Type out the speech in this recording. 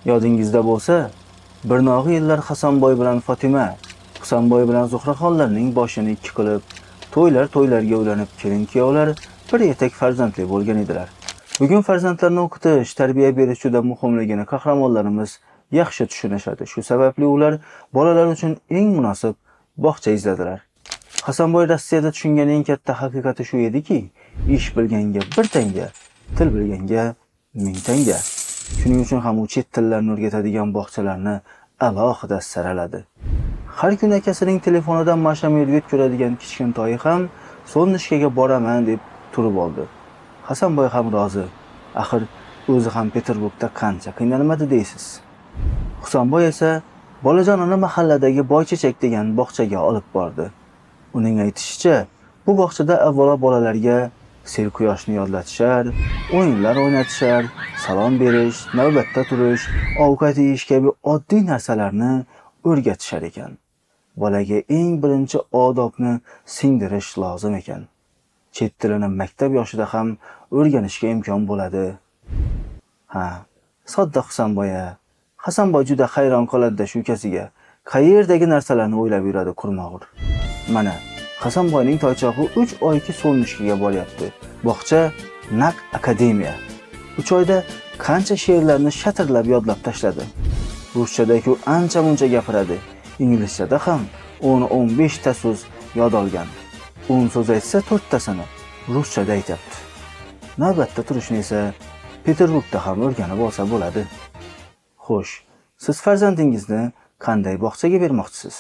Yodingizda bo'lsa, bir nog'i yillar Hasanboy bilan Fotima, Husanboy bilan Zuhraxonlarning boshini ikki qilib, to'ylar to'ylarga ulanib, kelin kuyovlar bir yetak farzandli bo'lgan edilar. Bugun farzandlarni o'qitish, tarbiya berish juda muhimligini qahramonlarimiz yaxshi tushunishadi. Shu sababli ular bolalar uchun eng munosib bog'cha izladilar. Hasanboy Rossiyada tushungan eng katta haqiqati shu ediki, ish bilganga bir tanga, til bilganga ming tanga. Shuning uchun ham u chet tillarini o'rgatadigan bog'chalarni alohida saraladi. Har kuni akasining telefonidan Masha Medved ko'radigan kichkintoyi ham "Солнышко ga boraman" deb turib oldi. Hasanboy ham rozi. Axir o'zi ham Peterburgda qancha qiynalmadi deysiz. Husanboy esa bolajonini mahalladagi Boychechak degan bog'chaga olib bordi. Uning aytishicha, bu bog'chada avvalo bolalarga sel quyoshni yodlatishar, o'yinlar o'ynatishar, salom berish, navbatda turish, ovqat yeyish kabi oddiy narsalarni o'rgatishar ekan. Bolaga eng birinchi odobni singdirish lozim ekan. Chet tilini maktab yoshida ham o'rganishga imkon bo'ladi. Ha, sodda Husanboy-a. Hasanboy juda hayron qoladi shu ukasiga. Qayerdagi narsalarni o'ylab yuradi qurmag'ur. Mana, Hasanboyning toychog'i 3 oyki Солнышко ga boryapti. Bog'cha naq akademiya. 3 oyda qancha she'rlarni shatirlab yodlab tashladi. Ruschada-ku ancha-muncha gapiradi. Inglizchada ham 10-15 ta so'z yod olgan. 10 so'z aytsa, 4 tasini ruschada aytyapti. Navbatda turishni esa Peterburgda ham o'rganib olsa bo'ladi. Xo'sh, siz farzandingizni qanday bog'chaga bermoqchisiz?